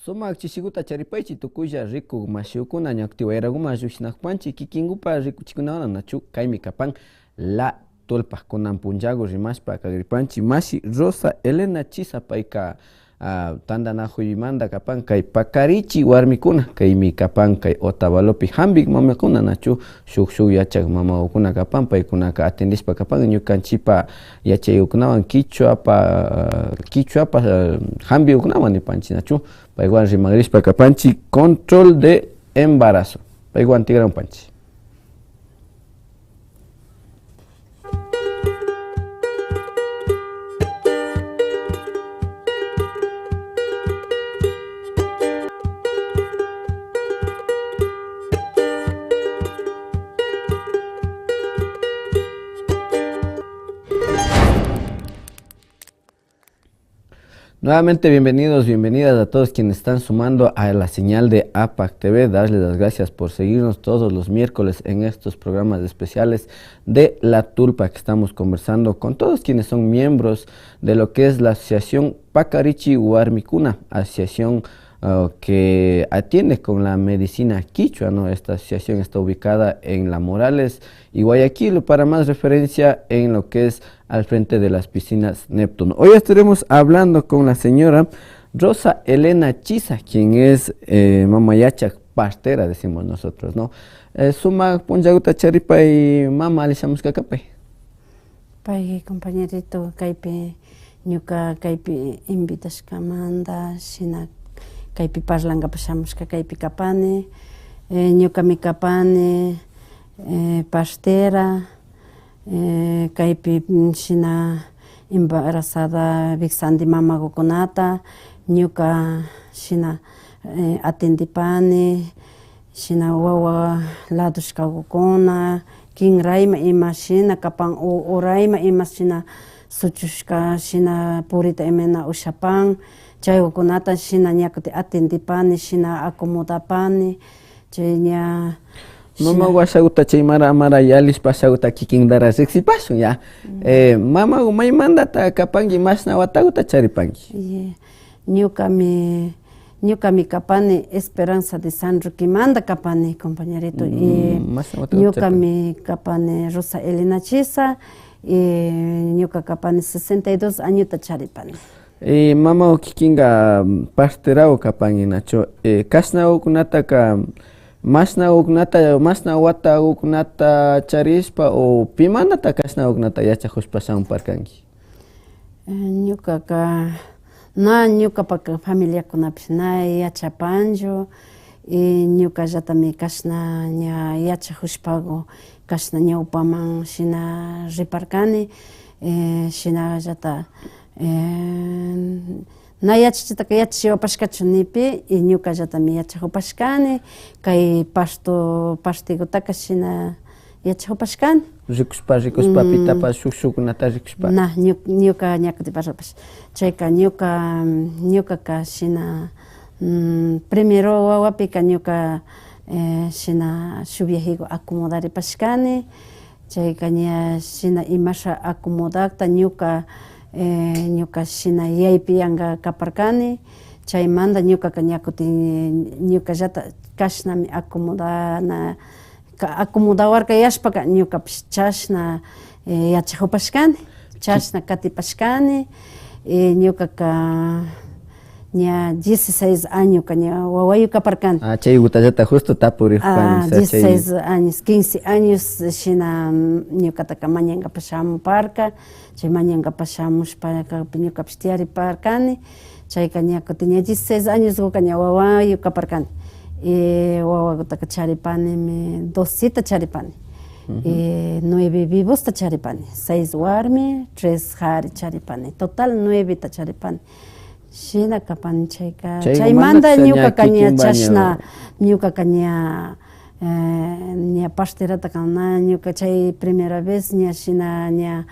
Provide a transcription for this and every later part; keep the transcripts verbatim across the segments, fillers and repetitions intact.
Sumak chishikuta charipaychik tukuylla rikuk mashikuna, ña kutin wayrakuman llukshinakupanchik kikinkupa rikuchikunawan nachu. Kaymi kapan La Tulpak. Kunan punllaku rimashpa kagripanchik mashi Rosa Elena Chisa, payka, ah, tantanakuymanta kapan kay Pakarichi warmikuna, kaymi kapan kay Otavalopi hampik mamakuna nachu, shuk shuk yachak mamakuna kapan, paykunaka atendishpa kapan ñukanchikpa yachaykukunawan kichwapa, kichwapa, ah, hampikukunawan nipanchik nachu. Paywan rimakrishpa kapanchik control de embarazo. Paywan tikramupanchik. Nuevamente, bienvenidos, bienvenidas a todos quienes están sumando a la señal de APAC T V. Darles las gracias por seguirnos todos los miércoles en estos programas especiales de La Tulpa, que estamos conversando con todos quienes son miembros de lo que es la asociación Pakarichi Warmikuna, asociación, ah, que atiende con la medicina quichua, ¿no? Esta asociación está ubicada en La Morales y Guayaquil, para más referencia, en lo que es al frente de las piscinas Neptuno. Hoy estaremos hablando con la señora Rosa Elena Chisa, quien es, eh, mama yachak partera, decimos nosotros, ¿no? Eh, sumak punllakuta charipay, mama, alli shamushka kapay. Pay, compañerito, kaypi, ñuka kaypi invitashkamanta, shina kaypi parlankapa shamushka kaypi kapani, eh, ñukami kapani, eh, partera, eh, kaypi, mm, shina embarazada wiksandi mamakukunata, ñuka shina, eh, atendipani, shina wawa ladushkakukuna, kinrayma ima shina kapan, o urayma ima shina suchushka, shina purita ima na ushapan, chaykukunata shina ña kutin atendipani, shina acomodapani, chay ña. Mama, shina washakuta chay mara mara yalishpa ashakuta kikintara riksipashun, ya. Mm. Eh, mamaku, maymantata kapanki, mashna watakuta charipanki? Ye. Ñukami, ñukami kapani Esperanza de San Roquemanta kapani, compañerito. Mm, y mashna watakuta charipanki. Ñukami kapani Rosa Elena Chisa, y ñuka kapani sesenta y dos añota charipani. Eh, mamaku kikinka, mm, parteraku kapanki, nachu? Eh, kashnakukunataka, mashnakukunata, mashna watakukunata charishpa o pimantata kashnakukunata yachakushpa shamuparkanki? Eh, ñukaka, na ñukapaka familiakunapish na yachapanchu, y ñukallatami kashna ña yachakushpaku, kashna ñawpaman shina riparkani, eh, shinallata, eh, na yachachitaka yachachiwapashkachu nipi, y ñukallatami yachakupashkani, kay parto, partikutaka shina yachakupashkani. Rikushpa, rikushpa, mm, pitapash shuk shukkunata rikushpa. Na, ñu-, ñuka ña kutin parlapash. Chayka ñuka, ñukaka shina, mm, primero wawapika ñuka, eh, shina shuk viajeku acomodaripashkani. Chayka ña shina imasha acomodakta ñuka, eh, ñuka shina yaypi yanka kaparkani. Chaymanta ñukaka ña kutin ñukallata kashnami acomodana, ka-, acomodawarkayashpaka ñukapish chashna, eh, yachakupashkani, chashna katipashkani, eh, ñukaka ña dieciséis añoka ña wawayuk kaparkani. Ah, chaykutallata justo tapurikupani. Ah, dieciséis años, quince años shina, mm, ñukataka mañankapak shamuparka, chay mañankapak shamushpaka ñukapish tiyariparkani. Chayka ña kutin ña dieciséis añoskuka ña wawayuk kaparkani. Y wawakutaka charipanimi, doceta charipani. Y nueve vivosta charipani. Seis warmi, tres kari charipani. Total nueveta charipani. Shina kapani chayka. Chaymanta ñukaka ña chashna, ñukaka ña, eh, ña parterataka na, ñuka chay primera vez ña shina ña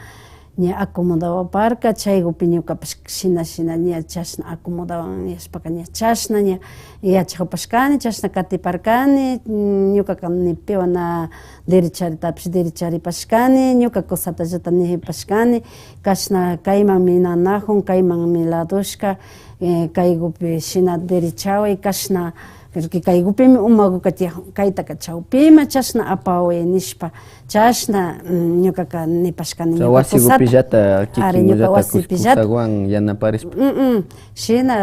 Ña acomodawaparka, chaykupi ñukapash shina, shina ña chashna acomodawan yashpaka ña chashna ña yachajupashkani, chashna katiparkani, mm, ñukaka ni piwan na derecharitapish derecharipashkani, ñuka kusatallata nijupashkani, kashna kaymanmi nanajun, kaymanmi ladoshka, eh, kaykupi shina derechaway, kashna, porque kaykupimi umakuka tiyajun, kaytaka chawpima chashna apaway nishpa, chashna, mm, ñukaka nipashkani, ñuka kusata. Wasikupillata, ari, ñuka kikinkullata wasikupillata. Kusawan yanaparispa. Mm, mm. Shina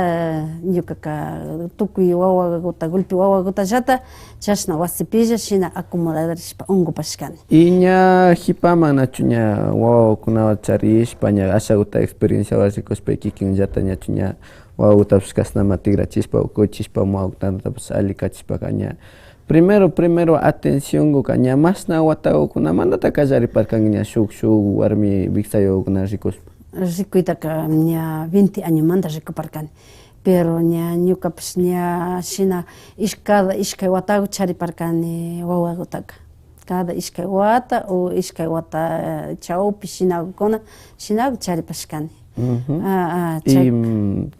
ñukaka tukuy wawakuta, gulpi wawakutallata, chashna wasipilla shina acomodarishpa unkupashkani. Y ña jipaman nachu ña wawakunawan charishpa, ña ashakuta experienciawan rikushpa, kikinllata ñachu ña wawakutapish kashnama tikrachishpa, ukuchishpa, wawakunatapish alli kachishpaka ña primero, primero atencionkuka ña mashna watakukunamantata kallariparkanki ña shuk, shuk warmi wiksaykukuna rikushpa? Rikuytaka ña veinte añomanta rikuparkani. Pero ña ñukapish ña shina ish-, cada ishkay wataku chariparkani wawakutaka. Cada ishkay wata o ishkay wata, eh, chawpi shinakukuna, shinaku charipashkani. Ujú. Ah, ah, y, chay- mm,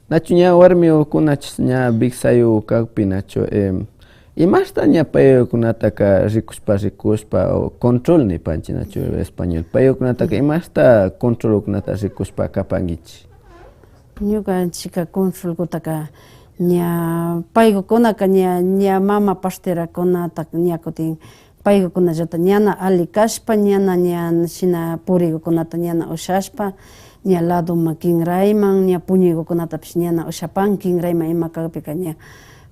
nachu ña warmikukuna chis-, ña wiksayuk kakpi nachu, em, imashta ña paykunataka rikushpa, rikushpa, o control nipanchik nachu español. Paykunataka imashta controlkunata rikushpa kapankichik? Ñukanchikka controlkutaka ña paykukunaka ña, ña mama parterakunata ña kutin paykukunallata ñana alli kashpa, ñana ña shina purikukunata ñana ushashpa, ña ladoman kinrayman, ña puñuykukunatapish ñana ushapan kinrayman ima kakpika ña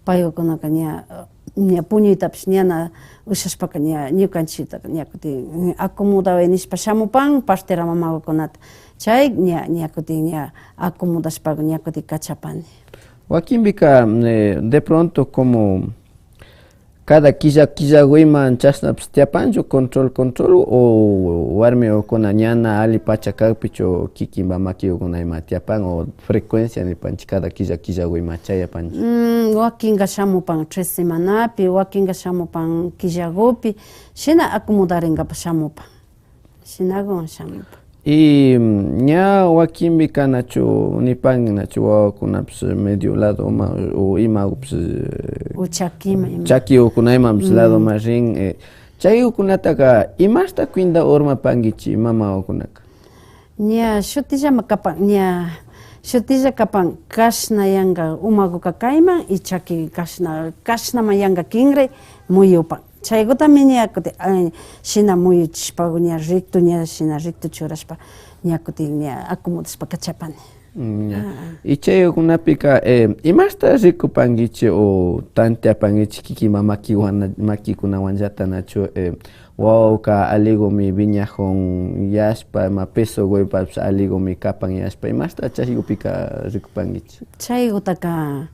paykukunaka ña, ña puñuytapish ñana ushashpaka ña ñukanchiktaka ña kutin acomodaway nishpa shamupan, partera mamakukunata. Chay ña, ña kutin ña acomodashpaka ña kutin kachapani. Wakinpika, eh, de pronto como cada killa killaku ima chashnapish tiyapanchu control, control, o warmikukuna ñana alli pacha kakpichu kikinpa makikukuna ima tiyapan, o frecuencia nipanchik cada killa killaku ima chayapanchu? Mm, wakinka shamupan tres semanapi, wakinka shamupan killakupi, shina acomodarinkapak shamupan. Shinakuwan shamupan. Y, mm, ña wakinpika nachu nipanki nachu wawakunapish medio ladoman o imakupish, eh, o chakima ima, chakikukuna imapish, mm, ladoman rin, eh, chaykukunataka imashta cuenta urmapankichik mamakukunaka? Ña shutillama kapan, ña shutilla kapan kashna yanka umakuka kayman y chaki kashna, kashnama yanka kinray muyupan. Chaykutami ña kutin, ay, shina muyuchishpaku ña recto, ña shina recto churashpa, ña kutin ña acomodashpa kachapani. Mm, ña. Ah, ah. Y chaykunapika, eh, imashta rikupankichik o tanteapankichik kikinpa makiwan, makikunawanllata nachu, eh, wawaka allikumi wiñakun yashpa, ima pesokuypapish allikumi kapan yashpa, imashta chaykupika rikupankichik? Chaykutaka,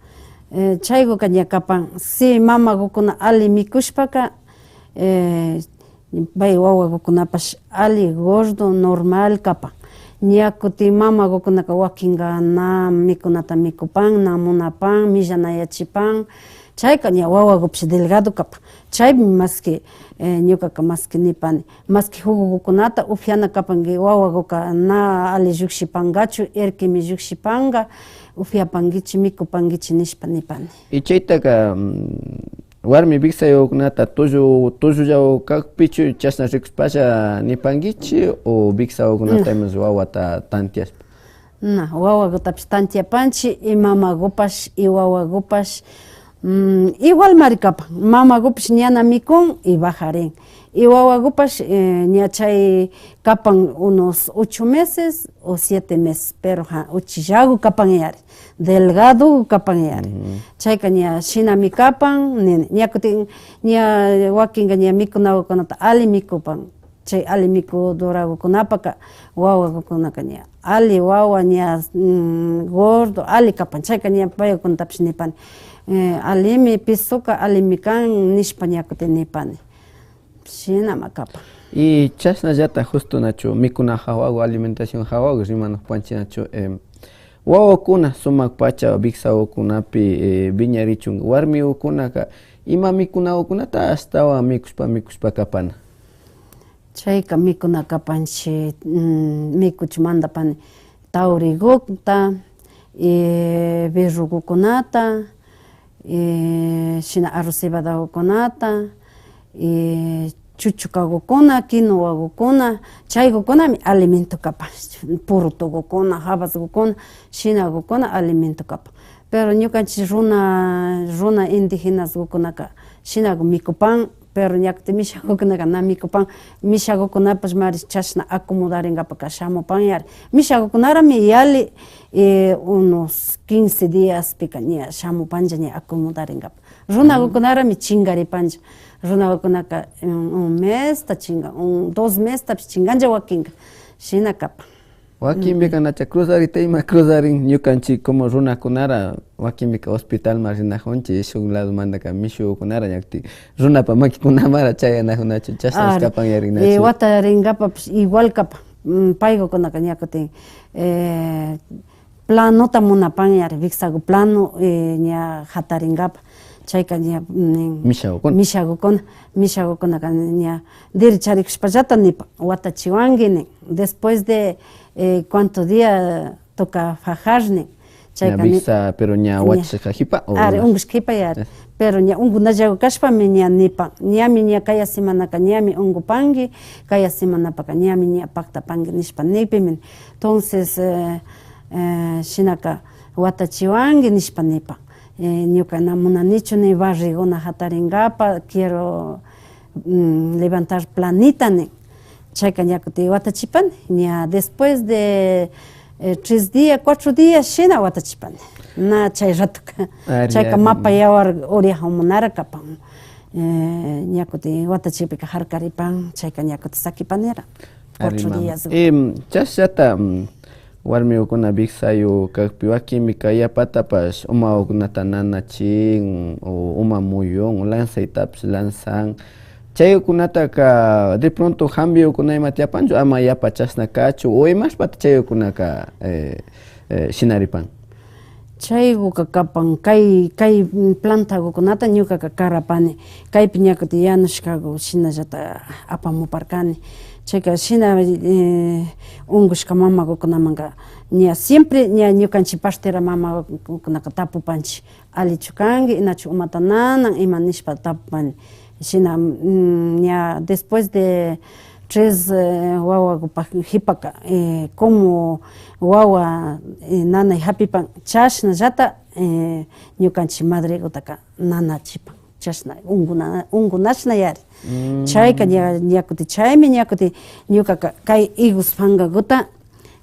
eh, chaykuka ña kapan, si mamakukuna alli mikushpaka, eh, pay wawakukunapash alli gordo, normal kapan. Ña kutin mamakukunaka wakinka na mikunata mikupan, na munapan, millanayachipan. Chayka ña wawakupish delgado kapan. Chaymi maski, eh, ñukaka maski nipani, maski jugokukunata upiana kapanki, wawakuka na alli llukshipankachu, irkimi llukshipanka, upiapankichi, mikupankichi nishpa nipani. Y chaytaka, mm, warmi wiksayukunata tullu, tullullaku kakpichu chashna rikushpalla nipankichi o wiksawakunata imash wawata tanteashpa? Na, wawakutapish tanteapanchi y mamakupash y wawakupash, mm, igualmari kapan. Mamakupish ñana mikun y bajarin. Y wawakupash, eh, ña chay kapan unos ocho meses o siete meses, pero ha, uchillaku kapan yari, delgado kapan yari. Ujú. Chayka ña shinami kapan, nini. Ña kutin, ña wakinka ña mikunakukunata alli mikupan. Chay alli mikudurakukunapaka wawakukunaka ña alli wawa ña, mm, gordo, alli kapan. Chayka ña paykunatapish nipani, eh, allimi, pesoka allimi kan nishpa ña kutin nipani. Shinama kapan. Y chashnallata justo nachu mikuna hawaku, alimentación hawaku rimanakpanchi nachu, em, wawakuna sumak pacha wiksakukunapi, eh, wiñarichun, warmikukunaka ima mikunakukunata ashtawan mikushpa, mikushpa kapana? Chayka mikuna kapanchik, mm, mikuchimanta pani tauriguta, y berrugukunata, y shina arroz cebadagukunata, y chuchukagukuna, quinoagukuna, chaygukunami alimento kapan, purutugukuna, habasgukuna, shinagukuna alimento kapan. Pero ñukanchik runa, runa indígenasgukunaka shinagu mikupan, pero ña kutin mishagukunaka na mikupan, mishagukunapash mari chashna acomodaringapaka shamupan yari. Mishagukunarami yali, eh, unos quince díaspika ña shamupanlla ña acomodaringapa. Runagukunarami chingaripanlla. Runagukunaka, mm, un mesta chingan, un, dos mestapish chinganlla wakinga. Shina kapan. Wakinpika nacha cruzarita ima cruzarin, ñukanchik como runakunara wakinpika hospitalman rinajunchik, shuk ladomantaka mishukunara ña kutin runapa makikunamara chayanajunachu, chashnash kapan yarin nachu. Eh, wataringapapish igual kapan, mm, paygukunaka ña kutin, eh, planota munapan yari, wiksagu plano, eh, ña jataringapa. Chayka ña, mm, nin, mishagukuna, mishagukunaka ña derecharijushpallata nipan, watachiwanki nin. Después de, eh, cuánto día toca fajar nin. Chayka ña ni- wiksa, pero ña ña wachashka jipa, o ari, ungushka jipa yari. Eh. Pero ña ungunallagu kashpami ña nipan, ñami ña kaya semanaka ñami ungupanki, kaya semanapaka ñami ña paktapanki nishpa nikpimi. Entonces, eh, eh, shinaka watachiwanki nishpa nipan. Eh, ñuka na munanichu ni barriguna jataringapa, quiero, mm, levantar planita nin. Chayka ña kutin watachipani, ña después de, eh, tres días, cuatro días, shina watachipani. Na chay ratoka. Ari, chayka ari, mapa yawar uriajumunara kapan. Eh, ña kutin watachikpika jarkaripan, chayka ña kutin sakipanira. Ari, cuatro mama. Días. Em, chashata, mm, warmigukuna wiksayuk kakpi wakinpika yapatapash umagukunata nanachin, o uma muyun, o lanzaytapish lanzan. Chaygukunataka de pronto jambigukuna ima tiyapanchu, ama yapa chashna kachun, o imashpata chaygukunaka, eh, eh, shinaripan. Chayguka kapan, kay, kay plantagukunata ñukaka karapani. Kaypi ña kutin yanushkagu shinallata apamuparkani. Chayka shina, eh, ungushka mamagukunamanka ña siempre ña ñukanchik partera mamagukunaka tapupanchik, allichu kanki, inachu umata nanan, ima nishpa tapupani. Shina, mm, ña después de tres, eh, wawagupa jipaka, eh, como wawa, eh, nanay japipan, chashnallata, eh, ñukanchik madregutaka nanachipan. Chashna, unguna-, ungunashna yari. Chayka ña, ña kutin, chaymi ña kutin ñukaka kay higos pankaguta,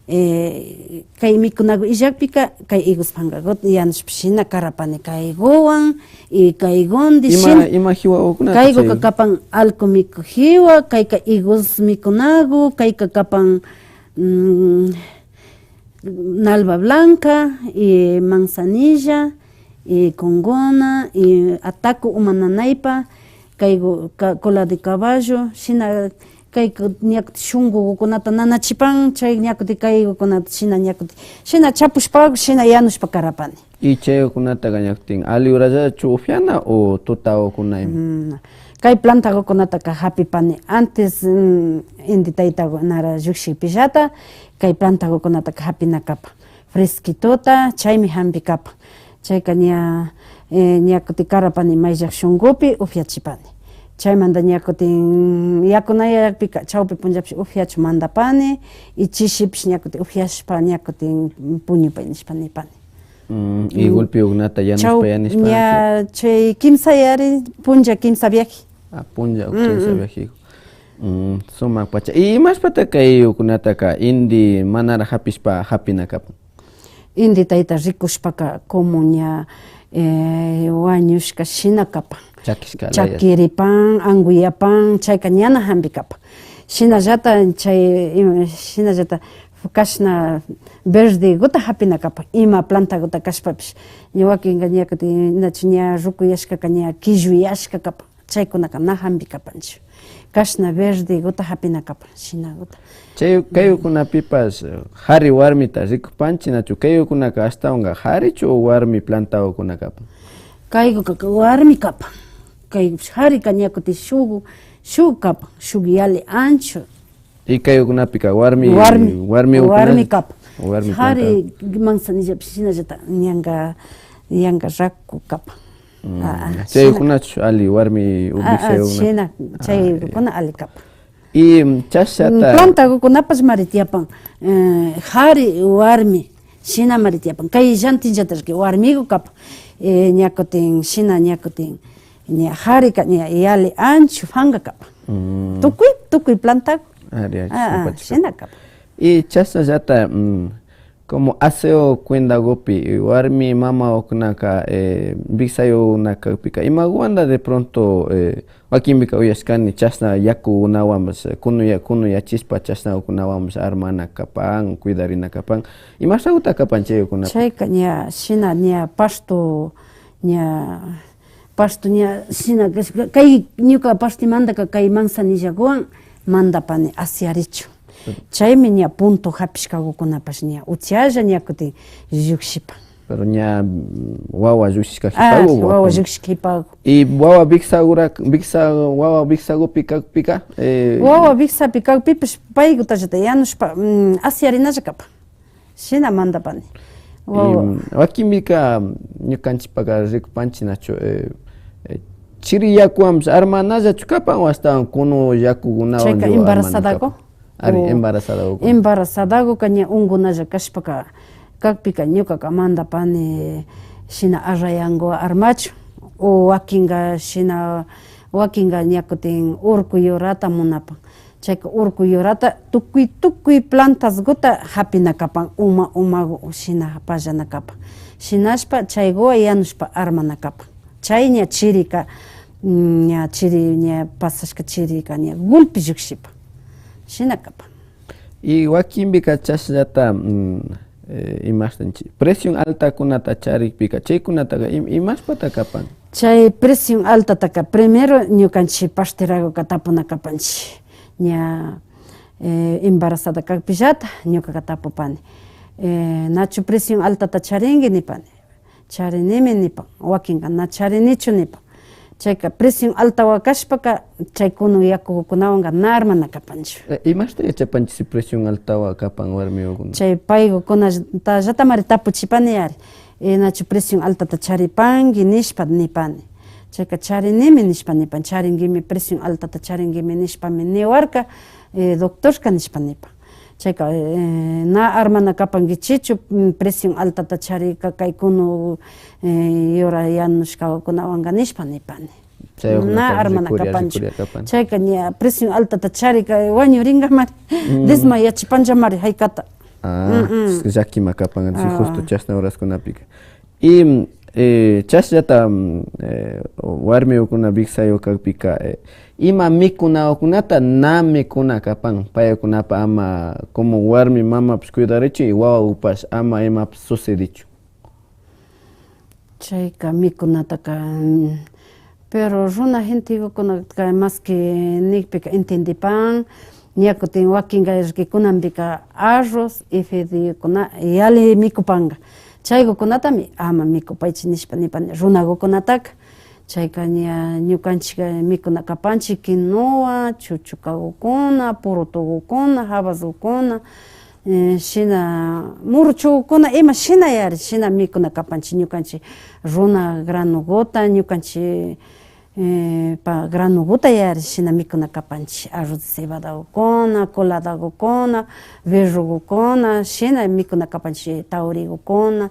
eh, kay mikunagu illakpika, kay higos pankaguta yanushpa shina karapani kayguwan y kaygundi shina. Ima jiwagukunata? Kayguka kapan alco miku jiwa, kayka higos mikunagu, kayka kapan, mm, nalva blanca, y manzanilla, y congona, y ataco uma nanaypa, kaygu, ca-, cola de caballo, shina kayka ña kutin shunkugukunata nanachipan, chay ña kutin kaygukunata shina ña kutin, shina chapushpagu, shina yanushpa karapani. Y chaygukunataka ña kutin alli horallachu upiana o tutagukunayman? Mm, kay plantagukunataka japipani. Antes, mm, inti taytagu nara llukshikpillata, kay plantagukunataka japina kapan. Fresquitota, chaymi jampi kapan. Chayka ña, eh, ña kutin karapani mayllak shunkupi upiachipani. Chaymanta ña kutin yakunayakpika chawpi punllapish upiachun mandapani, y chishipish ña kutin upiashpa ña kutin puñupay nishpa nipani. Mm, y golpegukunata yanushpa, yanushpa. Ña chay kimsa yari, punlla kimsa viaje. Ah, punlla kimsa viaje. Mm, sumak pacha. Y imashpata kaykunataka inti manara japishpa japina kapan? Inti tayta rikushpaka como ña, eh, wañushka shina kapan. Chakishka laya. Chakiripan, anguyapan, chayka ñana jampi kapan. Shinallata chay, ima, shinallata kashna verdeguta japina kapan, ima plantaguta kashpapish. Ña wakinka ña kutin, nachu ña rukuyashkaka ña killuyashka kapan. Chaykunaka na jampi kapanchu. Kashna verdeguta japina kapan, shinaguta. Chay, kaykunapipash, eh, jari warmita rikupanchik, nachu kaykunaka ashtawanka jarichu o warmi plantagukuna kapan? Kaykuka warmi kapan. Kay jarika ña kutin shuk shuk kapan, shuk yali ancho. Y kaykunapika warmi, Warmi, warmi, warmi ukuna-, kapan. Warmi Kari planta. Manzanillapish shinallata ñanka, ñanka raku kapan. Mm, Ah, ah, chaykunachu alli warmi ah, ah, wiksayukuna. Shina, chaykuna alli kapan. Y, mm, chashata. Plantakukunapash mari tiyapan, eh, kari warmi, shina mari tiyapan. Kay llantinllata riki, warmiku kapan. Eh, ña kutin, shina ña kutin, ña karika, ña yali ancho panka kapan. Mm. Tukuy, tukuy plantaku. Ari, ari, Ah, ah, shinpachu. Shina kapan. Y chashnallata, mm, como aseo cuentakupi, warmi mamakunaka, eh, wiksayukuna kakpika, imakuwanta de pronto, eh, wakinpika uyashkani, chashna yakukunawanpash, kunuya-, kunuyachishpa chashnakunawanpash armana kapan, cuidarina kapan, imashtakuta kapan chaykunapi? Chayka ña, shina ña pasto, ña pasto ña shina kashka, kay ñuka pastimantaka kay manzanillakuwan mandapani asiarichun. Chaymi ña punto japishkakukunapash ña uchalla ña kutin llukshipan. Pero ña, mm, wawa llukshishka Ah, jipaku, wawa wawa. Llukshishka jipaku. Y wawa wiksakura, wiksa, wawa wiksakupi kakpika, eh, Wawa wiksakpi kakpipash paykutallata yanushpa, mm, asiarinalla kapan. Shina mandapani. Y, Wawa. mm, wakinpika, mm, ñukanchikpaka rikupanchik nachu, eh, eh, chiri yakuwanpash armanallachu kapan o ashtawan kunu yakukunawan Chayka armana embarazadaku. Kapan? Ari, O embarazadaku. Embarazadakuka ña unkunalla kashpaka, kakpika ñukaka mandapani shina arrayanku armachun, o wakinka shina, wakinka ña kutin urku yurata munapan. Chayka urku yurata tukuy, tukuy plantaskuta japina kapan, uma, umaku shina pallana kapan. Shinashpa chaykuwan yanushpa armana kapan. Chay ña chirika, mm, ña chiri, ña pasashka chirika ña gulpi llukshipan. Shina kapan. Y wakinpika chashnallata, mm, eh, imashtanchik, presión altakunata charikpika, chaykunataka im-, imashpata kapan? Chay presión altataka primero ñukanchik parterakuka tapuna kapanchik. Ña, eh, embarazada kakpillata ñukaka tapupani. Eh, nachu presión altata charinki nipani. Charinimi nipan, wakinka na charinichu nipan. Chayka presión altawan kashpaka chay kunu yakukunawanka na armana kapanchu. Eh, imashta yachapanchik si presión altawan kapan warmikukuna? Chay paykukunallatamari tapuchipani ari. Eh, nachu presión altata charipanki nishpa nipani. Chayka charinimi nishpa nipan, charinkimi presión altata charinkimi nishpami niwarka, eh, doctorka nishpa nipan. Chayka, eh, na armana kapankichichu, mm, presión altata charika kay kunu, eh, yura yanushkakunawanka nishpa nipani. Na armana kapanchu. Chayka ña presión altata charika wañurinkamari, desmayachipanllamari jaykata. Ah, llakima kapan, si justo chashna horaskunapika. Y, eh, chashnallata, mm, eh, warmikukuna wiksayuk kakpika, eh, ima mikunakukunata na mikuna kapan, paykunapa ama como warmi mamapash cuidarichun y wawakupash ama imapash sucedichun. Chayka mikunataka, mm, pero runa gentekukunaka maski nikpika entendipan, ña kutin wakinka riki kunanpika arroz y fideokuna yali mikupanka. Chaykukunatami ama mikupaychik nishpa nipani runakukunataka. Chayka ña ñukanchik mikuna kapanchik quinoa, chuchukakukuna, purutokukuna, habaskukuna, eh, shina muruchukukuna, ima shina yari, shina mikuna kapanchik ñukanchik runa granokuta, ñukanchik, eh, pa granokuta yari, shina mikuna kapanchik, arroz de cebadakukuna, coladakukuna, berrokukuna, shina mikuna kapanchik, taurikukuna.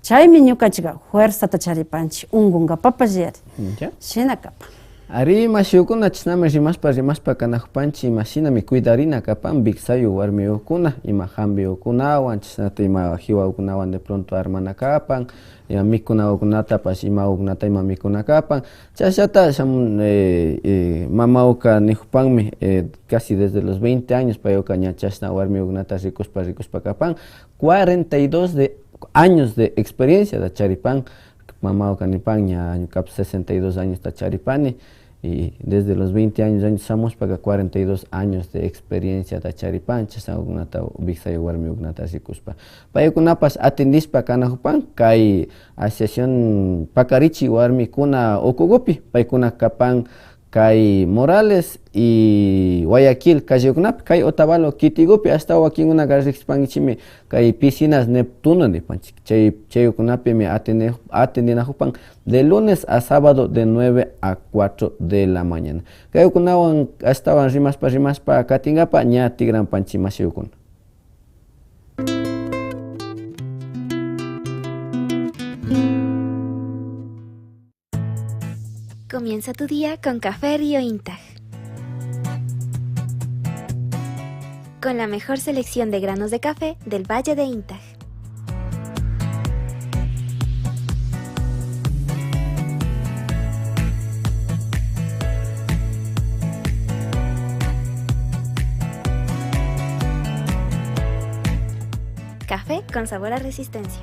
Chaymi ñukanchikka fuerzata charipanchik, unkunkapapash yari. Ya. Shina kapan. Ari, mashikukuna, chashnami rimashpa, rimashpa kanakupanchik, imashinami cuidarina kapan wiksayuk warmikukuna, ima hampikukunawan, chashnata ima kiwakukunawan de pronto armana kapan, ima mikunakukunatapash, imakukunata ima mikuna kapan. Chashnata shamun, eh, eh, mamakuka nikupanmi, eh, casi desde los veinte años, paykuka ña chashna warmikukunata rikushpa, rikushpa kapan, cuarenta y dos de años de experienciata charipan. Mamakuka nipan, ña ñukapash sesenta y dos añosta charipani, y desde los veinte años, años shamushpaka cuarenta y dos años de experienciata charipan, chashnakukunata, wiksayuk warmikukunata rikushpa. Paykunapash atendishpa kanakupan kay asociación Pakarichik Warmikuna ukukupi, paykuna kapan kay Morales y Guayaquil callekunapi, kay Otavalo kitigupi, ashtawan wakinkunaka riksipankichikmi kay piscinas Neptuno nipanchik. Chay, chaykunapimi atende-, atendinakupan de lunes a sábado de nueve a cuatro de la mañana. Kaykunawan ashtawan rimashpa, rimashpa katinkapa ña tikranpanchik mashikuna. Comienza tu día con Café Río Intag. Con la mejor selección de granos de café del Valle de Intag. Café con sabor a resistencia.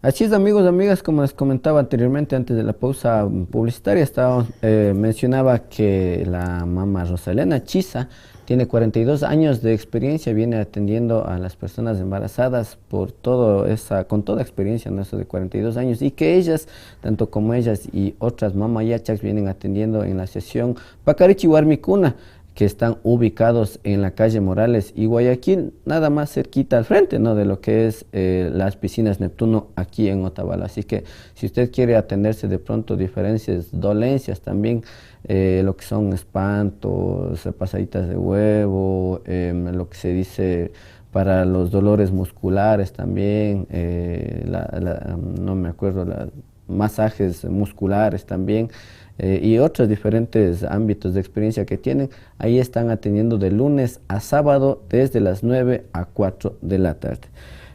Así es, amigos, amigas, como les comentaba anteriormente, antes de la pausa publicitaria, estaba, eh, mencionaba que la mamá Rosalena Chisa tiene cuarenta y dos años de experiencia, viene atendiendo a las personas embarazadas por todo esa, con toda experiencia, ¿no? Eso de cuarenta y dos años, y que ellas, tanto como ellas y otras mamayachas, vienen atendiendo en la sesión Pakarichi Warmikuna, que están ubicados en la calle Morales y Guayaquil, nada más cerquita al frente, ¿no? De lo que es, eh, las piscinas Neptuno aquí en Otavalo. Así que si usted quiere atenderse de pronto diferentes dolencias también, eh, lo que son espantos, eh, pasaditas de huevo, em, lo que se dice para los dolores musculares también, eh, la, la, no me acuerdo, la, masajes musculares también, eh, y otros diferentes ámbitos de experiencia que tienen. Ahí están atendiendo de lunes a sábado desde las nueve a cuatro de la tarde.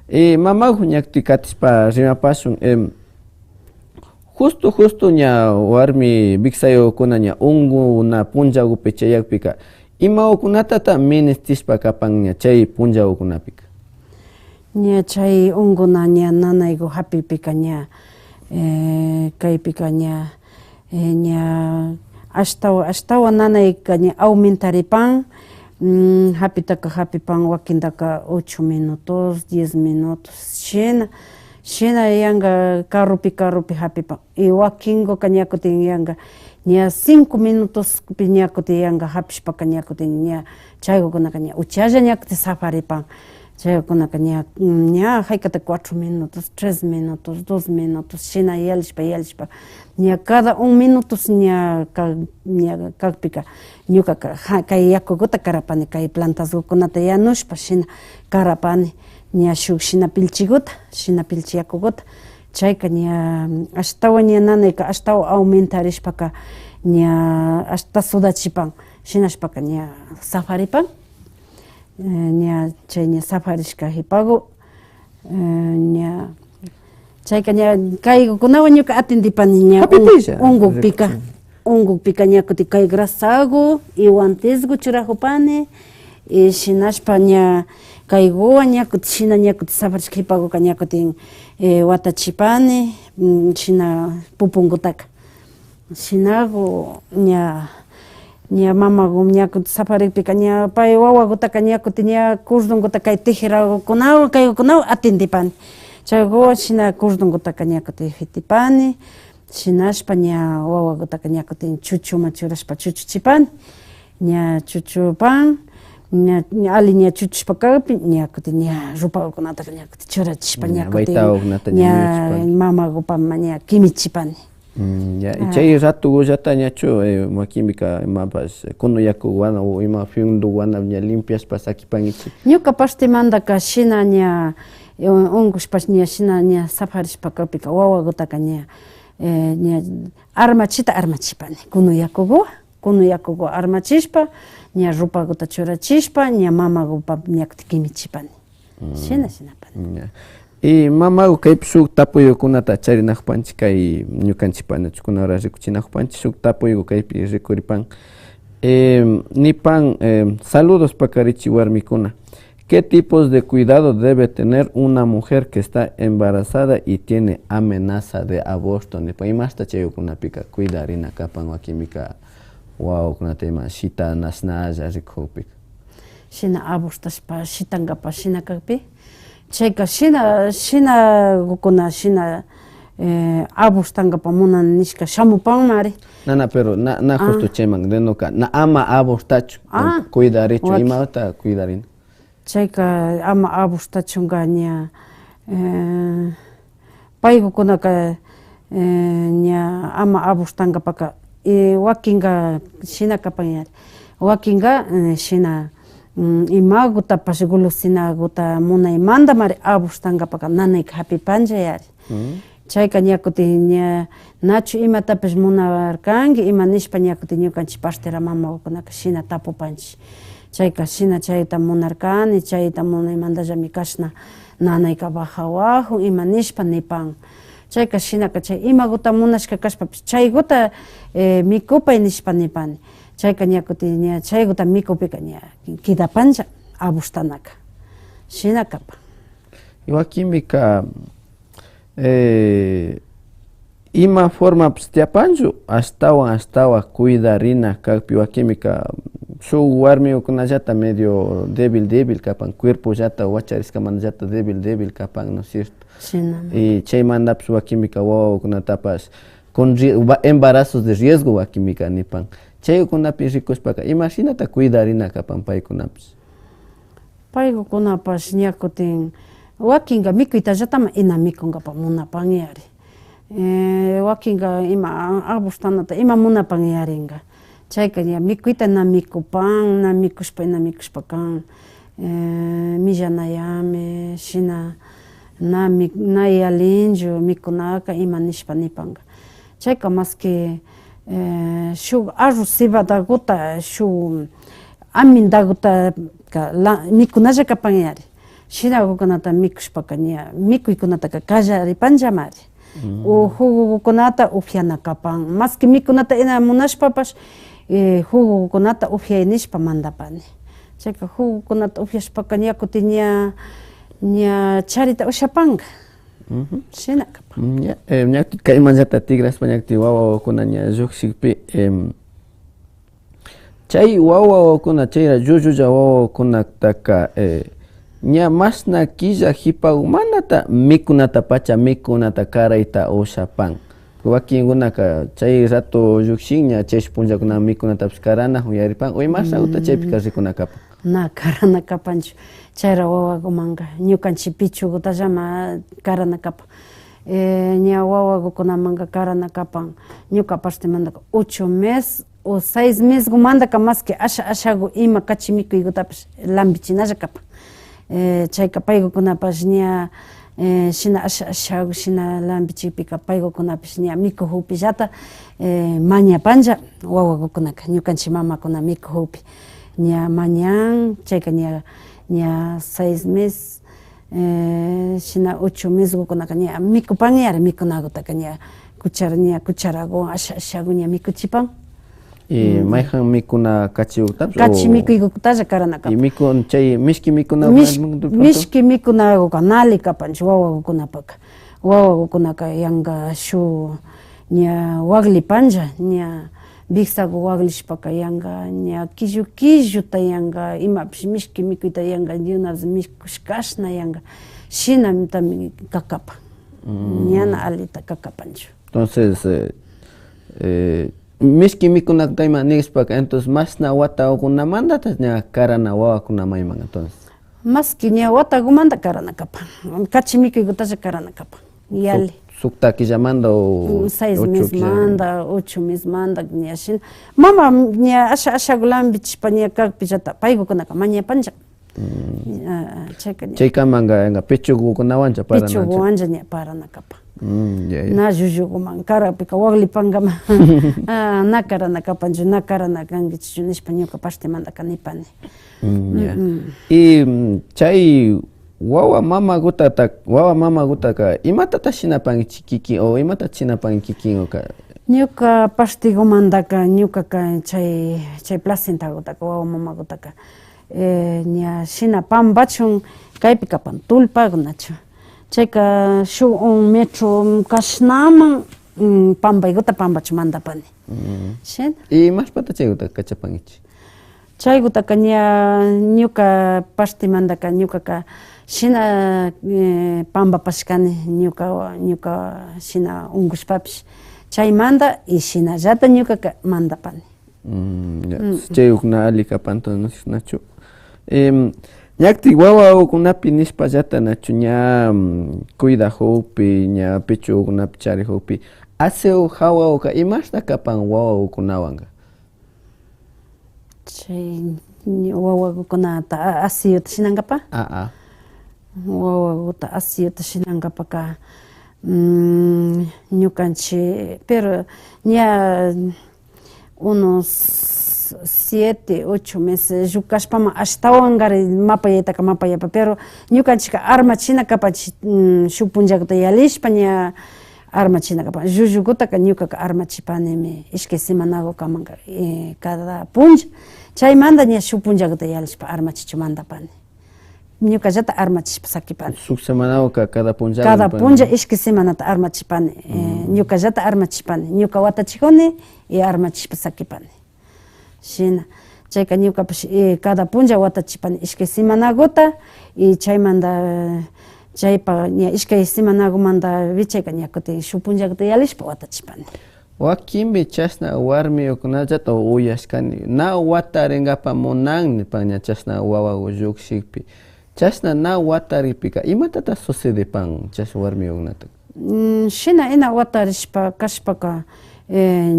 Eh, mamaku ña kutin katishpa rimapashun, em, justo, justo ña warmi wiksayukuna ña unkuna punllakupi chayakpika, imakunatata ministishpa kapan ña chay punllakukunapika? Ña chay unkuna ña nanayku hapikpika ña, eh, kaypika ña, eh, ña ashtawan, ashtawan nanayka ña aumentaripan, mm, hapitaka hapipan, wakintaka ocho minutos, diez minutos, shina, shina yanka karupi, karupi hapipan. Y wakinkuka ña kutin yanka, ña cinco minutospi ña kutin yanka hapishpaka ña kutin ña chaykukunaka ña uchalla ña kutin safaripan. Chaykunaka ña, ña haykata cuatro minutos, tres minutos, dos minutos, shina yallishpa, yallishpa, ña cada un minutos ña ka-, ña kakpika, ñukaka, ha, kay yakukuta karapani, kay plantaskukunata yanushpa, shina karapani, ña shuk shina pillchikuta, shina pillchi yakukuta. Chayka ña ashtawan ña nanayka ashtawan aumentarishpaka ña ashta sudachipan, shinashpaka ña safaripan. Eh, ña chay ña safarishka hipaku, eh, ña chayka ña kaykukunawan ñuka atendipani ña un-, hapipilla, unkukpika. Unkukpika ña kutin kay grasaku y guantesku churakupani, y shinashpa ña kaykuwan ña kutin shina ña kutin safarishka hipakuka ña kutin, eh, watachipani, mm, shina pupunkutaka. Shinaku ña, ña mamaku ña kutin safarikpika ña pay wawakutaka ña kutin ña cordonkuta kay tijerakukunawan kaykukunawan atendipani. Chaykuwan shina cordonkutaka ña kutin fitipani. Shinashpa ña wawakutaka ña kutin chuchuman churashpa chuchuchipani. Ña chuchupan, ña, ña alli ña chuchushpa kakpi, ña kutin ña rupakukunataka ña kutin churachishpa, ña kutin ña mamakupaman ña kimichipani. Mm, ya, y chay ratokullata ñachu, eh, makinpika imapash, eh, kunu yakukuwan o ima fiondokuwan ña limpiashpa sakipankichi? Ñuka partemantaka shina ña, eh, unkushpash ña shina ña safarishpa kakpika wawakutaka ña, eh, ña armachita armachipani kunu yakukuwan. Kunu yakuku armachishpa, ña rupakuta churachishpa, ña mamakupa ña kutin kimichipani. Mm. Shina, shinapani. Ña. Y mamagu kaypi shuk tapuyukunata charinajupanchi kay ñukanchi panachukuna hora rikuchinajupanchi shuk tapuygu kaypi rikuripan. Eh, nipan, eh, saludos pakarichi warmikuna. ¿Qué tipos de cuidado debe tener una mujer que está embarazada y tiene amenaza de aborto? Nipan, imashta chaykunapika cuidarina kapan wakinpika wawakunata ima shita nashnalla rikukpika. Shina abortashpa shitankapak shina kakpi. Chayka shina, shinagukuna shina, eh, abortankapak munan nishka shamupanmari. Nana, pero na, na justo chayman, de noka, na ama abortachu, ah, cuidarichu, waki. Imata cuidarina. Chayka ama abortachunka ña, eh, paykukunaka, eh, ña ama abortankapaka, eh, wakinka shina kapan yari. Wakinka, eh, shina, mm, imagutapash golosinaguta munaymantamari abortankapaka nanayka japipanlla yari. Mm. Chayka ña kutin ña nachu imatapash munarkanki ima nishpa ña kutin ñukanchik partera mamagukunaka shina tapupanchik. Chayka shina chayta munarkani, chayta munaymantallami kashna nanayka bajawajun ima nishpa nipan. Chayka shinaka chay imaguta munashka kashpapish chayguta, eh, mikupay nishpa nipani. Chayka ña kutin ña chayguta mikupika ña kidapanlla abortanaka. Shina kapan. Y wakinpika, eh, ima formapash tiyapanchu ashtawan ashtawan cuidarina kakpi wakinpika shuk warmigukunallata medio débil débil kapan, cuerpollata wachariskamantallata débil débil kapan, ¿no es cierto? Shinami. Y chaymantapash wakinpika wawakunatapash con ri-, va-, embarazos de riesgo wakinpika nipan. Chaykunapi rikushpaka imashinata cuidarina kapan paykunapash? Paykukunapash ña kutin wakinka mikuytallataman ina mikunkapak munapan yari. Eh, wakinka ima a-, abortanata ima munapan yarinka. Chayka ña mikuyta na mikupan, na mikushpa, na mikushpa kan, eh, millanayami, shina na mi-, na yalinchu mikunaka ima nishpa nipanka. Chayka maski, eh, shuk arroz cebadaguta, shuk amindaguta ka-, la-, mikunalla kapan yari. Shinagukunata mikushpaka ña mikuykunataka kallaripanllamari. Mm. O jugogukunata upiana kapan. Maski mikunata ina munashpapash, eh, jugogukunata upiay nishpa mandapani. Chayka jugokunata upiashpaka ña kutin ña, ña charita ushapanka. Ujú. Shina kapan. Mm, ya, eh, ña kaymanllata tigrashpa ña kutin wawakuna ña llukshikpi, em, chay wawakuna, chayra llullulla wawakunataka, eh, ña mashna killa jipagumantata mikunatapacha mikunata karayta ushapan. Wakinkunaka chay rato llukshin ña chayshuk punllakunaman mikunatapash karanajun yaripan, o imashaguta chaypika rikuna kapan. Na karana kapanchu. Chayra wawagumanka ñukanchik pichugutallama karana kapan. Eh, ña wawagukunamanka karana kapan. Ñuka partemantaka ocho mes o seis mesgumantaka maski asha ashagu ima kachi mikuygutapash lambichinalla kapan. Eh, chayka paygukunapash ña, eh, shina asha ashagu shina lambichikpika paygukunapash ña mikujukpillata, eh, mañapanlla wawagukunaka ñukanchik mamakuna mikujukpi ña mañan, chayka ña, ña seis mes, eh, shina ocho mesgukunaka ña mikupan yari, mikunagutaka ña cuchara, ña cucharagu asha ashagu ña mikuchipan. Y mayjan mikuna kachigutapash kachi mikuygutalla karana kapan. Y mikun, chay mishki mikunagu, mish-, mishki mikunaguka na alli kapanchu wawagukunapaka. Wawagukunaka yanka shuk ña waklipanlla, ña wiksagu waklishpaka yanka ña killu killuta yanka, imapish mishki mikuyta yanka, de una vez mikushkashna yanka, shinatami kakapan. Ñana allita kakapanchu. Entonces, eh, eh, mishki mikunakuta ima nishpaka, entonces mashna watakunamantata ña karana wawakuna mayman, entonces. Maski ña watagumanta karana kapan. Kachi mikuygutalla karana kapan. Yali. Suk, sukta killamanta o mm, seis ocho mesmanta, ocho mesmanta, ña shina. Mama ña asha ashagu lambichishpa ña kakpillata paygukunaka mañapanlla. Mm. Ah, chayka ña. Chaykamanka, yanka pichugukunawancha parana. Pichuguwancha ña parana kapan. Mm, ya, ya. Na llulluguman karakpika waklipankama, ah, na karana kapanchu, na karana kankichichu nishpa ñuka partemantaka nipani. Mm, ya. Mm, mm. Y, mm, chay Wawa mamagutata, wawa mamagutaka, imatata shinapankichik kikin o imatata shinapanki kikin oka? Ñuka partigumantaka, ñukaka chay, chay placentagutaka, wawa mamagutaka, eh, ña shina pambachun, kaypi kapan tullpagunachu. Chayka shuk un metro kashnaman, mm, pambayguta pambachun mandapani. Mm. Shina. Y imashpata chayguta kachapankichik? Chaygutaka ña ñuka partemantaka ñukaka shina, eh, pambapashkani, ñuka, ñuka shina unkushpapish chaymanta y shinallata ñukaka mandapani. Mm, ya. Mm. Chay ukna alli kapan entonces, nachu? Em, ñakti wawagukunapi nishpallata nachu ña, mm, cuidajukpi, ña pechogukunapi charijukpi, aseo jawaguka imashna kapan wawagukunawanka? Chay wawagukunata a-, asiyuta shinankapa? A, a. Wawaguta asiyuta shinankapaka, mm, ñukanchik, pero ña unos siete, ocho meses llukashpaman ashtawankari mapayaytaka mapayapa, pero ñukanchikka armachina kapanchik, mm, shuk punllaguta yallishpa ña armachina kapan. Llullugutaka ñukaka armachipanimi ishkay semanagukamanka, eh, cada punlla. Chaymanta ña shuk punllaguta yallishpa armachichun mandapani. Ñukallata armachishpa sakipani. Shuk semanaguka cada punlla. Cada punlla ishkay semanata armachipani. Eh, mm, ñukallata armachipani. Ñuka watachijuni y armachishpa sakipani. Shina. Chayka ñukapash, eh, cada punlla watachipani ishkay semanaguta y chaymanta, chaypa ña ishkay semanagumanta wichayka ña kutin shuk punllaguta yallishpa watachipani. Wakinpi chashna warmiyukunallata uyashkani, na watarinkapa munan nipan ña chashna wawagu llukshikpi. Chashna na watarikpika, imatata sucedipan chashna warmiyukunata? Mm, shina ina watarishpa kashpaka, eh,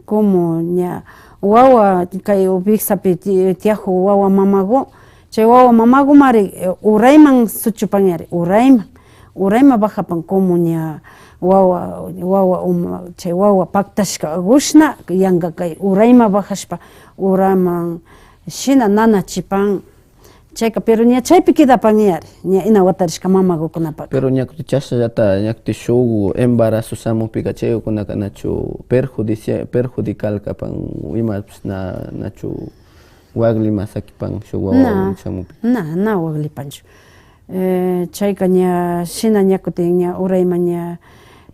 como ña wawa kay wiksapi ti-, tiyajun wawa mamagu, chay wawa mamagumari, eh, urayman suchupanyari, urayman, urayman bajapan como ña wawa, wawa uma, chay wawa paktashkagushna, yanka kay urayman bajashpa, uraman shina nanachipan. Chayka, pero ña chaypi kidapanyari, ña ina watarishka mamagukunapaka. Pero ña kutin chashnallata, ña kutin shuk embarazo shamukpika, chaykunaka nachu perjudicia-, perjudicial kapan, imapish na, nachu waklima sakipan shuk wawa shamukpi? Na, na waklipanchu. Eh, chayka ña shina ña kutin ña urayman ña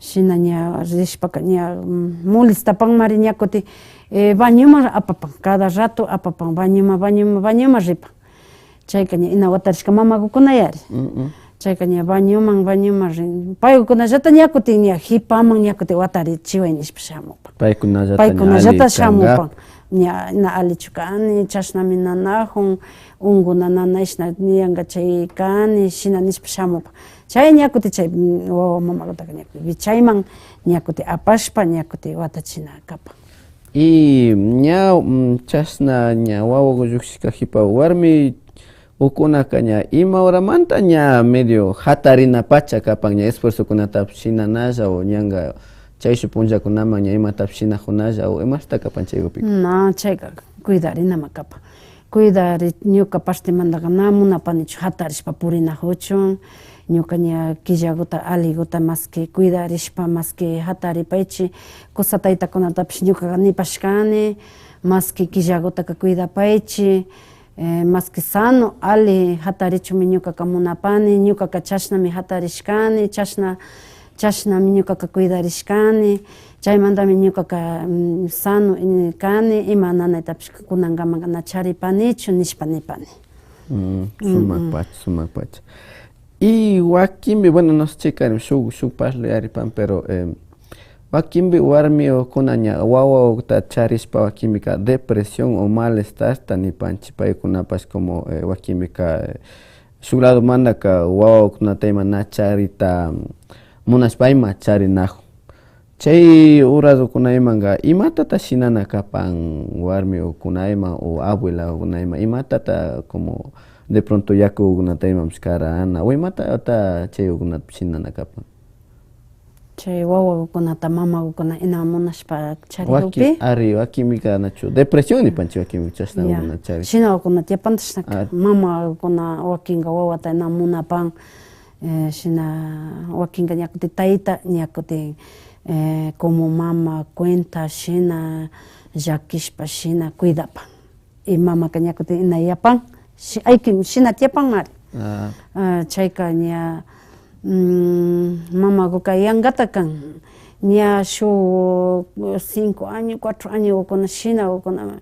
shina ña rishpaka ña, mm, molestapanmari ña kutin, eh, bañoman apapan, cada rato apapan, bañoman, bañoman, bañoman ripan. Chayka ña ina watarishka mamagukunayari. Mm, mm. Chayka ña bañoman, bañoman rin. Paykunallata ña kutin ña jipaman ña kutin watarichiway nishpa shamupan. Paykunallata ña paykunallata alli shamupan. Kankapa. Ña na allichu kani, chashnami nanajun, unkuna nanashna yanka chay kani, shina nishpa shamupan. Chay ña kutin chay, mm, wawa mamagutaka ña kutin wichayman ña kutin apashpa ña kutin watachina kapan. Y ña, mm, chashna ña wawagu llukshishka jipa warmi ukunaka ña ima horamanta ña medio jatarina pacha kapan, ña esfuerzokunatapish shinanalla o ñanka chayshuk punllakunaman ña imatapish shinajunalla o imashta kapan chaykupika? Na, chayka cuidarinama kapan. Cuidari-, ñuka partemantaka na munapanichu jatarishpa purinajuchun. Ñuka ña killaguta, alliguta maski cuidarishpa, maski jataripaychi, kusa taytakunatapish ñukaka nipashkani, maski killagutaka cuidapaychi, eh, maski sano, alli jatarichunmi ñukaka munapani, ñukaka chashnami jatarishkani, chashna, chashnami ñukaka cuidarishkani, chaymantami ñukaka, mm, sano, eh, kani, ima nanaytapish kunankamanka na charipanichu nishpa nipani. Mm, sumak pacha, sumak pacha. Y wakinpi, bueno, no sé, chayka shuk, shuk parlayaripan, pero, eh, wakinpi warmiokuna ña wawaguta charishpa, wakinpika depresión o malestarta nipanchi, paykunapash como, eh, wakinpika, eh, shuk ladomantaka wawakunata ima na charita munashpa ima charinajun. Chay horadokunaymanka imatata shinana kapan warmiokunayman o abuelakunayman, imatata como de pronto yakukunata imapish karana o imatata chaykunata shinana kapan? Chay wawagukunata mamagukuna ima munashpa charijukpi. Wakin, ari, wakinmika nachu depresión nipanchik, wakinmi chashna Ya. Gukuna charin. Shinagukuna tiyapan, chashnaka. Ah. Mamagukuna wakinka wawata ima munapan, eh, shina wakinka ña kutin tayta, ña kutin, eh, como mama cuenta shina llakishpa shina cuidapan. Y mamaka ña kutin ima yapan, shi-, ayki shina tiyapanmari. Ah. Ah, chayka ña, mm, mamaguka yangata kan. Ña shuk cinco año, cuatro añogukuna, shinagukuna,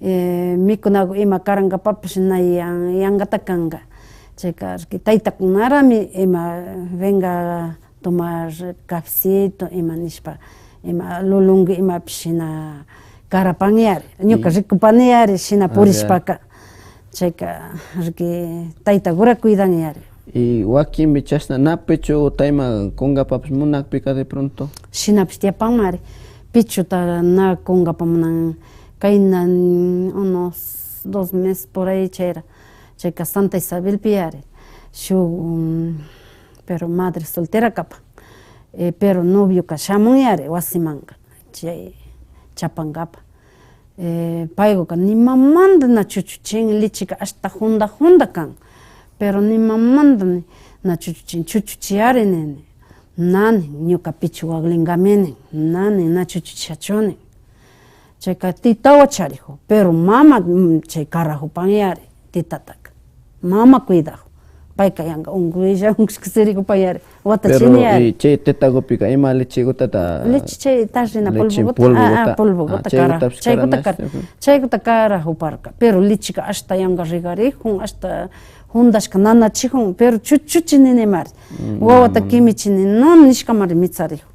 eh, mikunagu ima karankapapash na yan-, yangata kanka. Chayka taytakunarami ima venga tomar cafecito, ima nishpa, ima lulungu imapish shina karapan yari. Ñuka rikupani yari, shina purishpaka. Chayka riki taytagura cuidan yari. Y wakinmi chashna na pechuguta ima kunkapapash munakpika de pronto. Shinapish tiyapanmari. Pechuta na kunkapa munan kayna unos dos meses por ahí chayra. Chayka Santa Isabelpi yari. Shuk, mm, pero madre soltera kapan. Eh, pero novioka shamun yari wasimanka, chay chapankapa. Eh, payguka nimamanta na chuchuchin, lecheka ashta junda junda kan. Pero nimamanta ni-, na chuchuchin, chuchuchiyari nini. Na nin, ñuka pechu waklinkami nin, na nin, na chuchuchishachu nin. Chayka titawa charijun, pero mama, mm, chay karajupan yari, titataka. Mama cuidajun. Payka yanka unkulla, unkushka sirijupan yari. Watachini yari. Pero, y chay tetagupika ima lechegutata? Leche chay tarrina leche polvoguta. Polvoguta. Ah, ah, polvoguta. Ah, chayguta kara-, chayguta kara-, chayguta karajuparka. Pero lecheka ashta yanka regarijun, ashta jundashka nanachijun, pero chuchuchi ninimari. Mm, wawata kimichini, no nishkamari mitsarijun.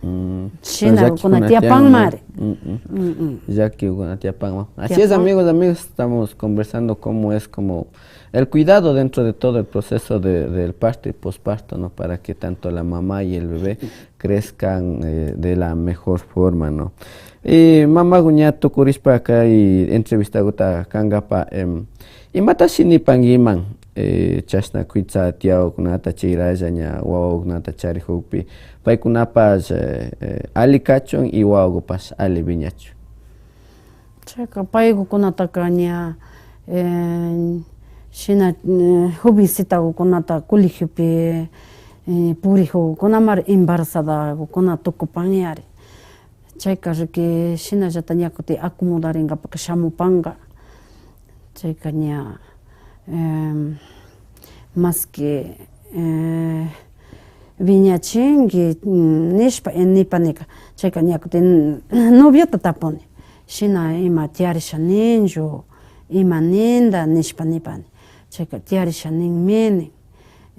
Mm, shinagukuna tiyapanmari. Mm, mm. Mm, mm. Llakigukuna tiyapanman. Así es, tiyapan. Amigos, amigos, estamos conversando cómo es como el cuidado dentro de todo el proceso de, del parto y posparto, ¿no? Para que tanto la mamá y el bebé crezcan, eh, de la mejor forma, ¿no? Y mamagu ña tukurishpa kay entrevistaguta kankapa, em, imatashi nipankiman, eh, chashna kuytsa tiyawakunata chayralla ña wawakunata charijukpi, paykunapash, eh, eh, alli kachun y wawagupash alli wiñachun? Chayka paygukunataka ña, eh, shina, eh, jovencitagukunata colegiopi, eh, purijugukunamari embarazadagukuna tukupan yari. Chayka riki shinallata ña kutin acomodarinkapaka shamupanka. Chayka ña, em, maski, eh, wiñachinki, mm, nishpa, eh, nipanika. Chayka ña kutin noviota tapuni. Shina ima tiyarisha ninchu, ima ninta nishpa nipani. Chayka tiyarisha ninmi nin.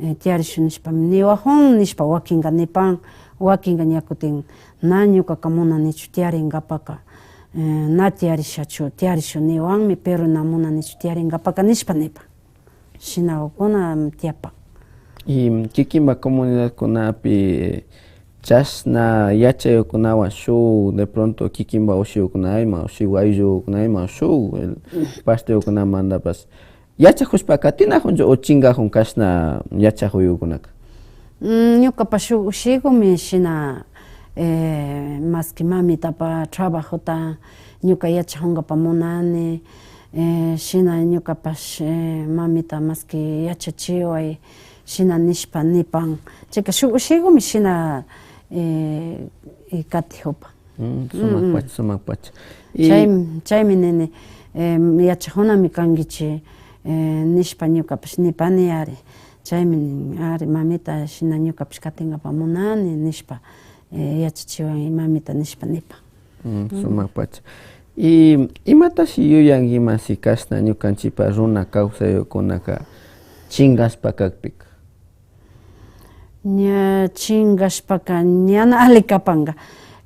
Eh, tiyarishun nishpami niwajun, nishpa wakinka nipan, wakinka ña kutin na ñukaka munanichu tiyarinkapaka, eh, na tiyarishachu, tiyarishun niwanmi, pero na munanichu tiyarinkapaka nishpa nipan. Shinagukuna tiyapan. Y kikinpa comunidadkunapi, eh, chashna yachaykunawan shuk, de pronto kikinpa ushikuna ima, shuk ayllukuna ima, shuk, eh, partidokunamantapash yachajushpa katinajunchu o chinkajun kashna yachajuyukunaka? Mm, ñukapash shuk ushigumi shina, eh, maski mamitapa trabajota ñuka yachajunkapa munani, eh, shina ñukapash, eh, mamita maski yachachiway, shina nishpa nipan. Chayka shuk ushigumi shina, eh, eh, katijupan. Mm, sumakpacha, sumakpacha. Y chaymi, chaymi nini, eh, yachajunami kankichi, eh, nishpa ñukapash nipani ari. Chaymi nin, ari, mamita, shina ñukapash katinkapa munani, nishpa, eh, yachachiwan, mamita, nishpa nipan. Mm, sumakpacha. Y imatashi yuyankiman si kashna ñukanchipa runa kawsayukunaka chinkashpa kakpika? Ña chinkashpaka ñana alli kapanka.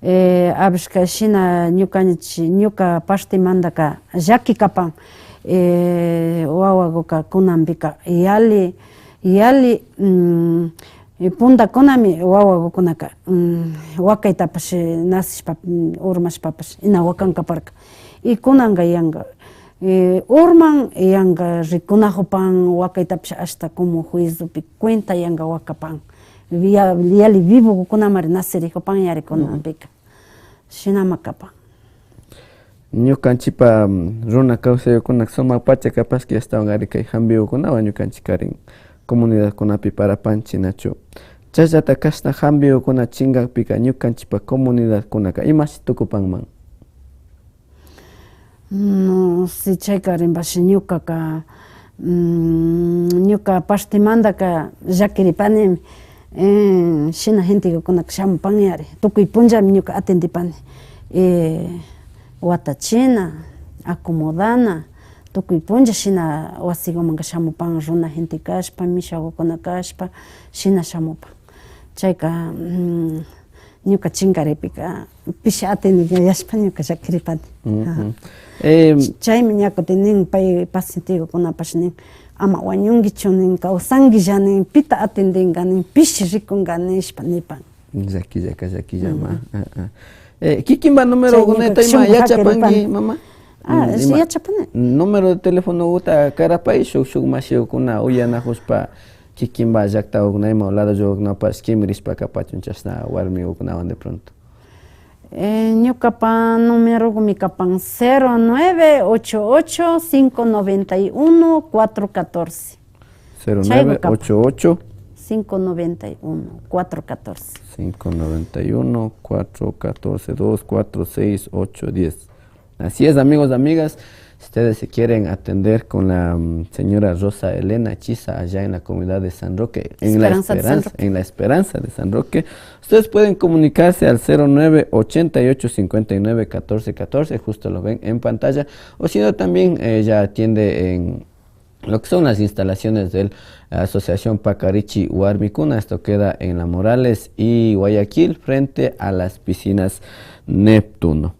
Eh, a veces shina ñukanchi-, ñuka partemantaka llaki kapan. Eh, wawaguka kunanpika yalli, yalli, mm, puntakunami wawagukunaka, mm, wakaytapash, eh, nacishpa, mm, urmashpapash, inawakan kaparka. Y kunanka yanka, eh, urman yanka rikunajupan wakaytapash ashta como juizopi cuenta yanka wakapan. Ya-, yali vivokunamari nacerijupan yari kunanpika. Shinama kapan. Ñukanchipa, mm, runa kawsayukunaka sumak pacha capaz que ashtawankari kay jambiukunawan ñukanchikarin comunidadkunapi parapanchi, nachu? Chayllata kashna jambiukuna chinkakpika ñukanchipa comunidadkunaka imashi tukupanman? No sé, chayka rimbashi ñukaka, mm, ñuka partemantaka llakiripani, eh, shina gentekukunaka shamupan yari. Tukuy punllami ñuka atendipani. Eh, watachina, acomodana, tukuy punlla shina wasikumanka shamupan, runa gente kashpa, mishakukuna kashpa, shina shamupan. Chayka, mm, ñuka chinkaripika pishi atendikayashpa ñuka llakiripani. Ujú. Ajá. Eh, ch-, chaymi ña kutin nin pay pacientekukunapash nin, ama wañunkichu nin, kawsankilla nin, pita atendinka nin, pishi rikunka nishpa nipan. Llakillaka llakillama. Ujú. Ah, ah. Eh, kikinpa numerokuna ima yachapanki, mama? Ah, mm, sí, ima yachapani. Número de telefonokuta karapay, shuk, shuk mashikuna uyanakushpa, kikinpa llaktakunaman o lado llukkunapash kimirishpa kapachun chashna warmikunawan de pronto. Eh, ñukapa numerokumi kapan cero nueve ocho ocho, cinco noventa y uno, cuatro catorce. Cero nueve ocho ocho. Cinco noventa y uno, cuatro catorce. Cinco noventa y uno, cuatro catorce, dos, cuatro, seis, ocho, diez. Así es, amigos, amigas. Si ustedes se quieren atender con la, mm, señora Rosa Elena Chiza allá en la comunidad de San Roque, en La Esperanza de San Roque, en La Esperanza de San Roque, ustedes pueden comunicarse al cero nueve ochenta y ocho cincuenta y nueve catorce catorce, justo lo ven en pantalla, o si no también, eh, ya atiende en lo que son las instalaciones de la Asociación Pacarichi Warmikuna. Esto queda en La Morales y Guayaquil, frente a las piscinas Neptuno.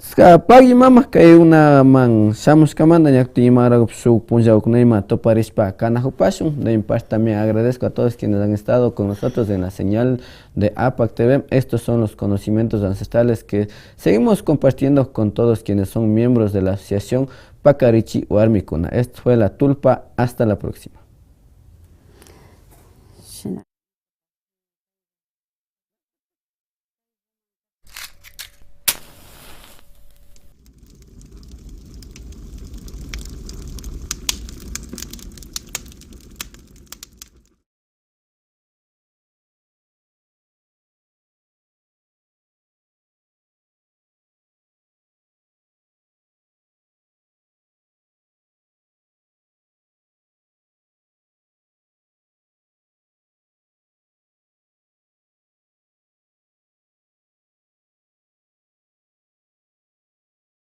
Entonces, pagui mama, kay unaman shamushkamanta ña kutin imarakupish shuk punllakuna ima tuparishpa kanakupashun. De mi parte también agradezco a todos quienes han estado con nosotros en la señal de APAC T V. Estos son los conocimientos ancestrales que seguimos compartiendo con todos quienes son miembros de la Asociación Pacarichi Warmikuna. Esto fue La Tulpa. Hasta la próxima.